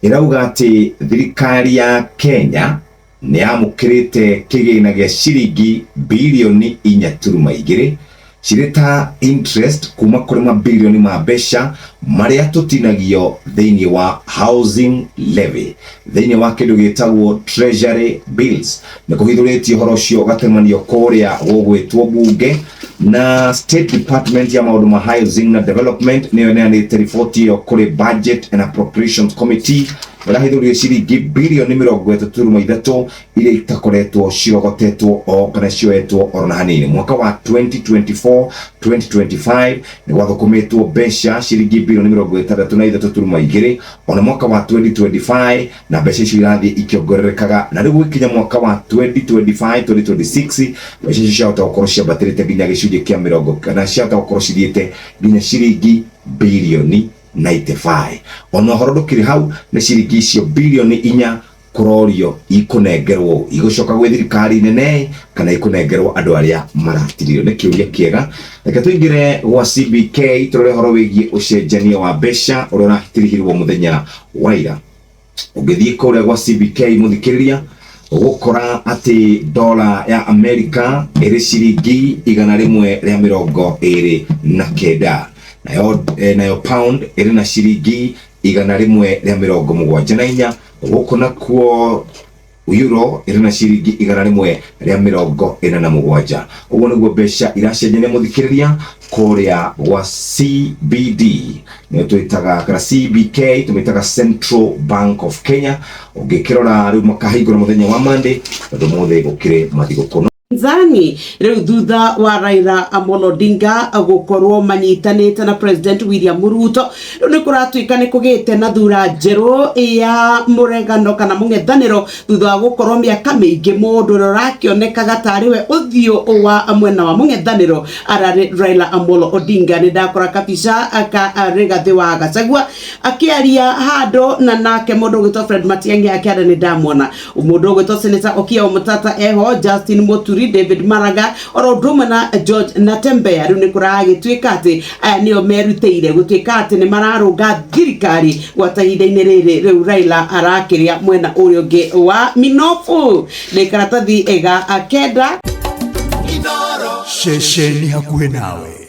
Ĩrauga atĩ thirikari ya Kenya nĩ yamũkĩrĩte kĩgĩna gĩa ciringi birioni 4.2 cirĩ ta interest kuma kũrĩ mabirioni ma mbeca marĩa tũtinagio thĩinĩ wa housing levy thĩinĩ wa kĩndũ gĩtagwo treasury bills. Nĩ kũhithũrĩtio ũhoro ũcio ũgatemanio kũrĩa gũgwĩtwo mbunge na State Department ya maũndũ ma housing na development nĩyo ĩneanĩte riboti ĩyo kũrĩ Budget and Appropriations Committee. Ĩrahithũrire ciringi birioni 33 iria itakoretwo cirogotetwo o kana cioetwo oro na hanini. Mwaka wa 2024 2025 nĩ gwathũkũmĩtwo mbeca ciringi birioni 63.2, ona mwaka wa 2025, na mbeca icio irathiĩ ikĩongererekaga, na rĩu gũgĩkinya mwaka wa 2025 2026 mbeca icio ciahota gũkorwo ciambatĩrĩte nginya gĩcunjĩ kĩa mĩrongo kana ciahota gũkorwo cithiĩte nginya ciringi birioni 95. Ona ũhoro ndũkĩrĩ hau, nĩ ciringi icio birioni 4 kũrorio ikũnengerwo, igũcoka gwĩ thirikari nene kana ikũnengerwo andũ arĩa maratiririo? Nĩ kĩũria kĩega. Reke tũingĩre gwa CBK tũrore ũhoro wĩgiĩ ũcenjania wa mbeca ũrĩa ũratirihirwo mũthenya wa ira. Ũngĩthiĩ kũrĩa gwa CBK, mũthikĩrĩria, ũgũkora atĩ dola ya Amerika ĩrĩ ciringi 129, nayo pound ĩrĩ na ciringi 174. Gũkũ nakuo euro ĩrĩ na ciringi 147. Ũguo nĩguo mbeca iracenjania, mũthikĩrĩria, kũrĩa gwa CBD, nĩyo twĩtaga kana CBK tũmĩtaga Central Bank of Kenya. Ũngĩkĩrora rĩu makahingũra mũthenya wa Monday, tondũ mũthĩ gũkĩrĩ mathigũkũ. Nzani rĩu thutha wa Raila Amolo Odinga gũkorwo manyitanĩte na President William Ruto, rĩu nĩ kũratuĩka nĩ kũgĩte na thura njerũ ya mũregano kana mũng'ethanĩro, thutha wa gũkorwo mĩaka mĩingĩ mũndũ ũrĩa ũrakĩonekaga tarĩ we ũthiũ wa mwena wa mũng'ethanĩro ararĩ Raila Amolo Odinga. Nĩ ndakora kabica ka Rigathĩ wa Gachagua akĩaria handũ na nake mũndũ ũgwĩtwo Fred Matiang'i akĩaria, nĩ ndamwona mũndũ ũgwĩtwo Senator Okiya Omtatah eho, Justin Muturi, David Maraga, oro ũndũ ũmwe na George Natembeya. Rĩu nĩ kũragĩtuĩka atĩ aya nĩo merutĩire gũtuĩka atĩ nĩ mararũnga thirikari gwata ihinda-inĩ rĩrĩ rĩu Raila arakĩrĩa mwena ũrĩa ũngĩ wa minofu. Nĩ karatathi ga 9. Ceceni hakuhĩ nawe.